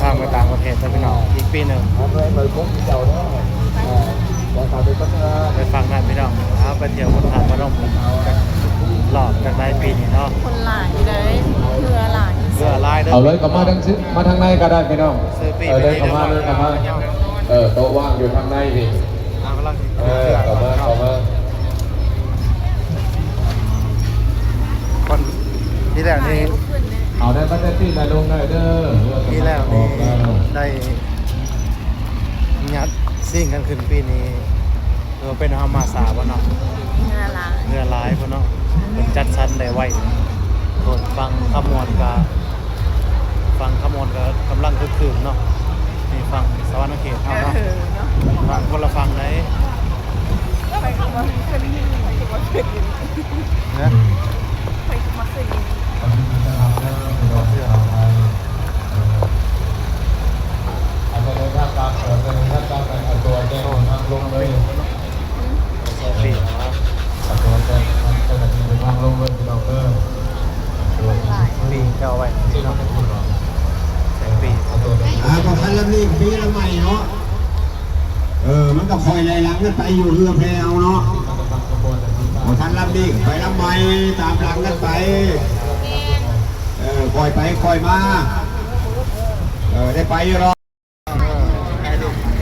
ທາງໄປຕ່າງປະເທດເດີພີ່ນ້ອງ ອີກປີໜຶ່ງ ໄປຝັ່ງນັ້ນພີ່ນ້ອງ ເອົາໄປທ່ຽວບຸນທາດພະນົມ ລອບຈັກໄດ້ປີນີ້ເນາະ ຄົນຫຼາຍຢູ່ເດ້ ເຮືອຫຼາຍ ເຮືອຫຼາຍເດີ ເອົາເລີຍ ເຂົ້າມາທາງ ມາທາງໃນກໍໄດ້ພີ່ນ້ອງ ເອີ ເດີນເຂົ້າມາ ເດີນເຂົ້າມາ ເອີ ໂຕະວ່າງຢູ່ທາງໃນນີ້ ເຮົາກຳລັງ ເອີ ເຂົ້າມາ ເຂົ້າມາ ຄົນ ທີແລກນີ້ ເອົາໄດ້ບັດເດດຕິນະລົງໄດ້ເດີ ທີແລກນີ້ໄດ້ຍັດຊິງກັນຂຶ້ນ ປີນີ້ ເອີ ເປັນເຮົາມາສາບໍ່ເນາະ ເຮືອຫຼາຍ ເຮືອຫຼາຍພຸ້ນເນາະ ເພິ່ນຈັດສັນໄດ້ໄວ ໂທດ ຝັ່ງຄຳມ່ວນກະ ຝັ່ງຄຳມ່ວນກະກຳລັງຄຶກຄື້ນເນາະ ນີ້ຝັ່ງສະຫວັນນະເຂດເຮົາເນາະ ເອີ ເນາະ ຝັ່ງຄົນລະຝັ່ງໃດ ຂ້ອຍກໍບໍ່ເຄີຍໄດ້ຍິນ ຂ້ອຍກໍບໍ່ເຄີຍໄດ້ຍິນ ຮະ ຂ້ອຍກໍບໍ່ເຄີຍໄດ້ຍິນ ເອົາຕົວແທນທາງການ ເອົາຕົວແທນທາງການ ເອົາຕົວແທນທາງລົງເລີຍ ເອົາຕົວແທນທາງເຈົ້າໜ້າທີ່ເດີນທາງລົງເລີຍ ພີ່ນ້ອງເດີ ປີເຈົ້າໄວ້ ແສນປີ ອ່າ ບໍ່ທັນລຳນີ້ ປີລຳໃໝ່ເນາະ ເອີ ມັນກໍຄ່ອຍໄລ່ຫຼັງກັນໄປຢູ່ ເຮືອແພເຮົາເນາະ ບໍ່ທັນລຳນີ້ ໄປລຳໃໝ່ ຕາມຫຼັງກັນໄປ ເອີ ຄ່ອຍໄປຄ່ອຍມາ ເອີ ໄດ້ໄປຢູ່ດອກ.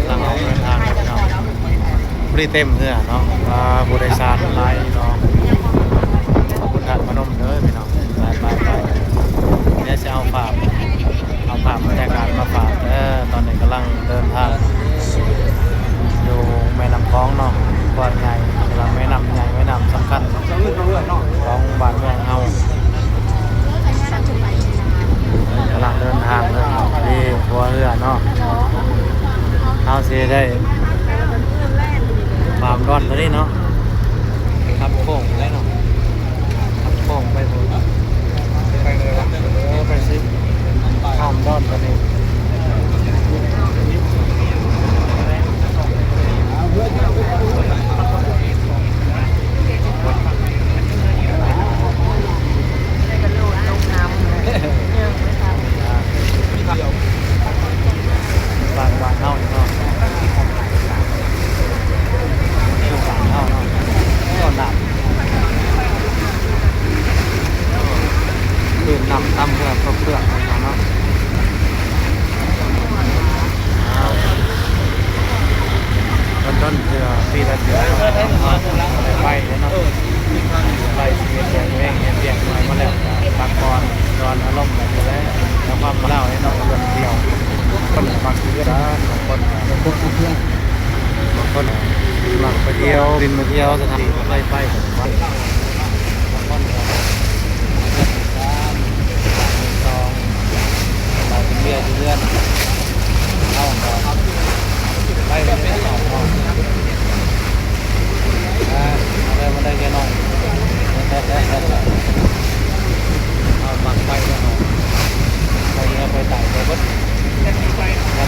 ກຳລັງອອກເດີນທາງແລ້ວພີ່ນ້ອງ ບໍ່ໄດ້ເຕັມເຮືອເນາະ ອ່າ ຜູ້ໂດຍສານຫຼາຍເນາະ ບຸນທາດພະນົມເດີພີ່ນ້ອງ ໄປໆໆ ດຽວຊິເອົາພາບ ເອົາພາບບັນຍາກາດມາຝາກເດີ ຕອນນີ້ກຳລັງເດີນທາງຢູ່ແມ່ນ້ຳຂອງເນາະ ຂວາງໃຫຍ່ ແມ່ນ້ຳໃຫຍ່ ແມ່ນ້ຳສຳຄັນຂອງບ້ານເມືອງເຮົາ ກຳລັງເດີນທາງເດີ ທີ່ຫົວເຮືອເນາະ ເຮົາຊິໄດ້ຂ້າມດອນຕົວນີ້ເນາະ ຂັບໂຄ້ງໄດ້ເນາະ ຂັບໂຄ້ງໄປພຸ້ນ ໄປເລີຍວະ ເອີ ໄປຊິ ຂ້າມດອນຕົວນີ້ ບ້ານ ບ້ານເຮົານີ້ເນາະ ບ້ານເຮົາເນາະ ໂອ້ ນ້ຳ ຄືນນ້ຳຕຳເຮືອເພື່ອເນາະ ເນາະ ອ່າ ດົນໆເທື່ອ ປີລະເທື່ອ ໄດ້ໄປເນາະ ໄປຊິເຮັດວຽກ ເຮັດວຽກໃໝ່ມາແລ້ວ ພັກຜ່ອນ ຍ້ອນອາລົມແບບນີ້ແຫຼະ ແລ້ວຄວາມລາວເນາະ ເລື່ອງທ່ຽວ ຄົນມັກເທີ່ຽວ ບາງຄົນ ບາງຄົນມັກໄປທ່ຽວ ບິນມາທ່ຽວ ສະຖານທີ່ບໍ່ເຄີຍໄປ ບາງຄົນກໍເຮັດວຽກຢູ່ເຮືອນ ເຮົາກໍໄປເຮືອນ ເຮົາກໍ ອ່າ ເອົາເລີຍ ມາເລີຍ ເຈົ້ານ້ອງ ເຮົາມັກໄປເນາະ ໄປເໜືອໄປໃຕ້ໄປເບິດ ຍັງ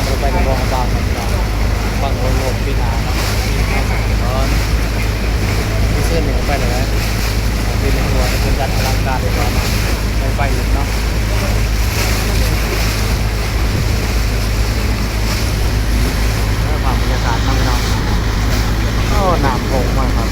ບໍ່ໄປກະບໍ່ບາງ ຟັງໂລກປີໜ້າເນາະ ເອົາ ເມື່ອຄືນນີ້ໄປແລ້ວ ປີນີ້ວ່າເພິ່ນຈັດອະລັງການດີກວ່າເນາະ ໄປ ໄປອີກເນາະ. ເອີ ພາບບັນຍາກາດເນາະພີ່ນ້ອງ ໂອ້ ນ້ຳໂຂງມາຄັກ.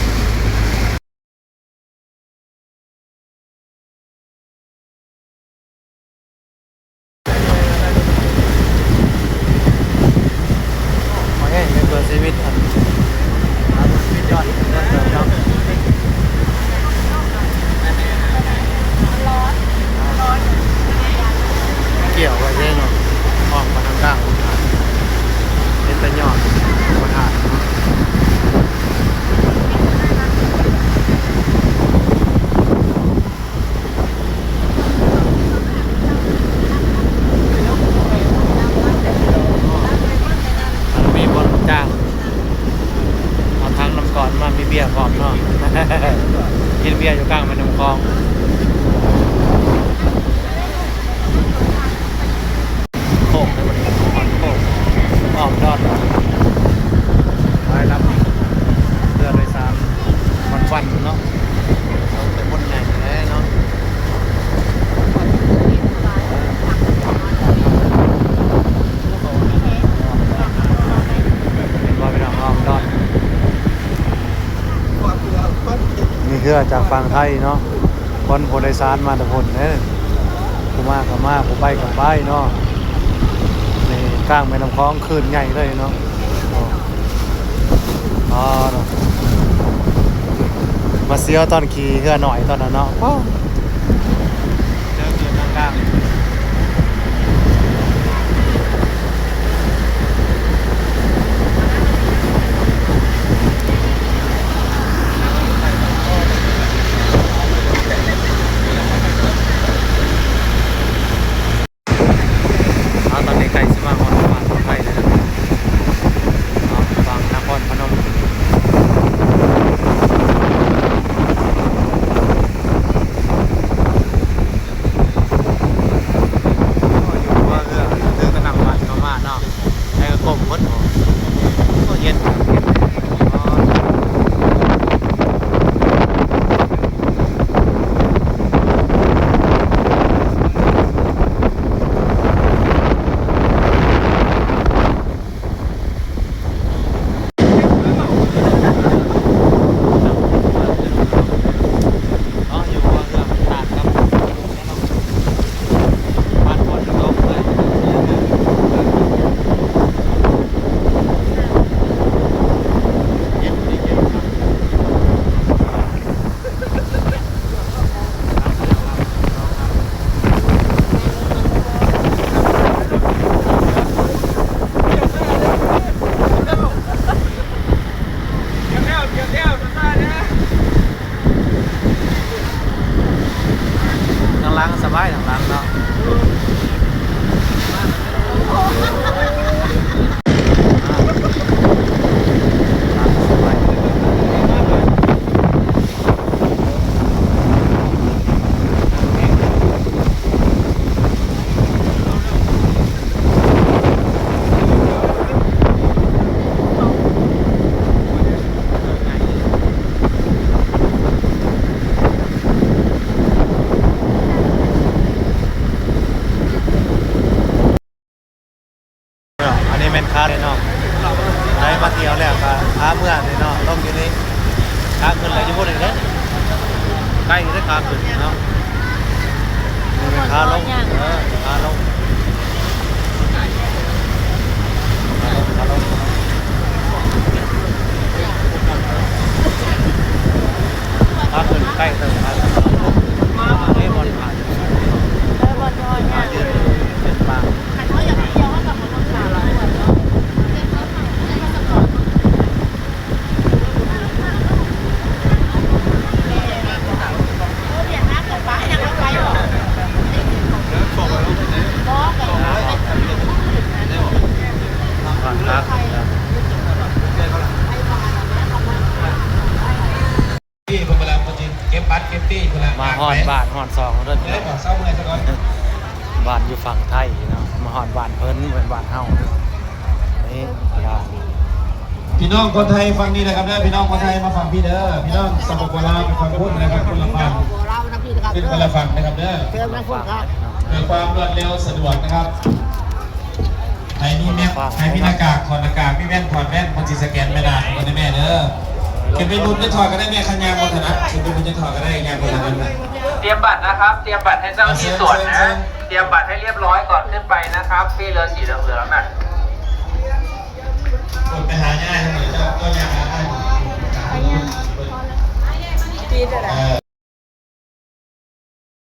ເຮືອຈາກຝັ່ງໄທເນາະ, ຄົນຜູ້ໂດຍສານມາແຕ່ພຸ້ນເດ້, ຜູ້ມາກໍມາ ຜູ້ໄປກໍໄປເນາະ. ນີ້ກາງແມ່ນ້ຳຂອງ ຄື້ນໃຫຍ່ເລີຍເນາະ. ອໍ ເນາະ ມາສຽວຕອນຂີ່ເຮືອນ້ອຍຕອນນັ້ນເນາະ. ໂອ້ ເຈີເຂື່ອນກາງໆ. ເອົາ ຕອນນີ້ໃກ້ຊິມາຮອດນະຄອນພະນົມແລ້ວເນາະ, ເອົາ ຝັ່ງນະຄອນພະນົມ. ຢູ່ຫົວເຮືອ ຄືກຳລັງວັດເຂົ້າມາເນາະ, ໃຫ້ກໍກົ້ມເບິດ. ໂອ້ ໂອ້ ເຢັນຄັກເຢັນແນ່. ອໍ ເນາະ ຢູ່ຫົວເຮືອຕ່າງກັບບ້ານຄອນໂດກເລີຍ. ເຢັນດີເຢັນຄັກ. ທາງຫຼັງສະບາຍ ທາງຫຼັງເນາະ. ເນາະ ອັນນີ້ແມ່ນຂາເລີຍເນາະ, ໃຜມາທ່ຽວແລ້ວກໍຂາເມືອນີ້ເນາະ ລົງຢູ່ນີ້, ຂາຂຶ້ນແລ້ວຢູ່ພຸ້ນອີກເດ້, ໄກຢູ່ເດ້ຂາຂຶ້ນເນາະ. ນີ້ແມ່ນຂາລົງ ເອີ ຂາລົງ ຂາລົງ ຂາລົງ ຂາຂຶ້ນໃກ້ເຕີບ ຂາຂຶ້ນເຕີບ. ເອີ ບ່ອນຜ່ານ ເອີ ບ່ອນທີ່ຮອດ ອ່າ ເດີນ ເດີນປ່າ. ທີ່ເພິ່ນກຳລັງເກັບບັດເກັບປີ້ພຸ້ນລະ ມາຮອດບ້ານຮອດຊ່ອງເລີຍພີ່ນ້ອງ. ບ້ານຢູ່ຝັ່ງໄທເນາະ, ມາຮອດບ້ານເພິ່ນ ເພິ່ນບ້ານເຮົາ. ນີ້ ພີ່ນ້ອງຄົນໄທຝັ່ງນີ້ນະຄັບເດີ, ພີ່ນ້ອງຄົນໄທມາຝັ່ງພີ້ເດີ, ພີ່ນ້ອງ ສປປ ລາວ ໄປຝັ່ງພຸ້ນນະຄັບ, ຄົນລະຝັ່ງ ເປັນຄົນລະຝັ່ງນະຄັບເດີ. ເພື່ອຄວາມລວດເລັວສະດວກນະຄັບ. ໃຜມີແມັດ ໃຜມີໜ້າກາກ ຖອດໜ້າກາກ, ມີແວ່ນ ຖອດແວ່ນ, ເພິ່ນຊິສະແກນແມ່ນາຂອງເພິ່ນໃຫ້ແມ່ເດີ. ເປັນໄວລຸ້ນຈະຖອດກໍໄດ້ແມ່, ຄັນຍ່າງບໍ່ຖະໜັດ, ເປັນໄວລຸ້ນຈະຖອດກໍໄດ້, ຍ່າງບໍ່ຖະໜັດນະ. ຕຽມບັດນະຄັບ, ຕຽມບັດໃຫ້ເຈົ້າໜ້າທີ່ສວນນະ, ເຊີນ ເຊີນ ເຊີນ. ຕຽມບັດໃຫ້ລຽບຮ້ອຍກ່ອນຂຶ້ນໄປນະຄັບ, ທີ່ເຫຼືອສີເຫຼືອງໆນະ. ກົດໄປຫາຍາຍທາງນີ້, ເຈົ້າ ເຈົ້າຍ່າງຫາອ້າຍ. ເອີ.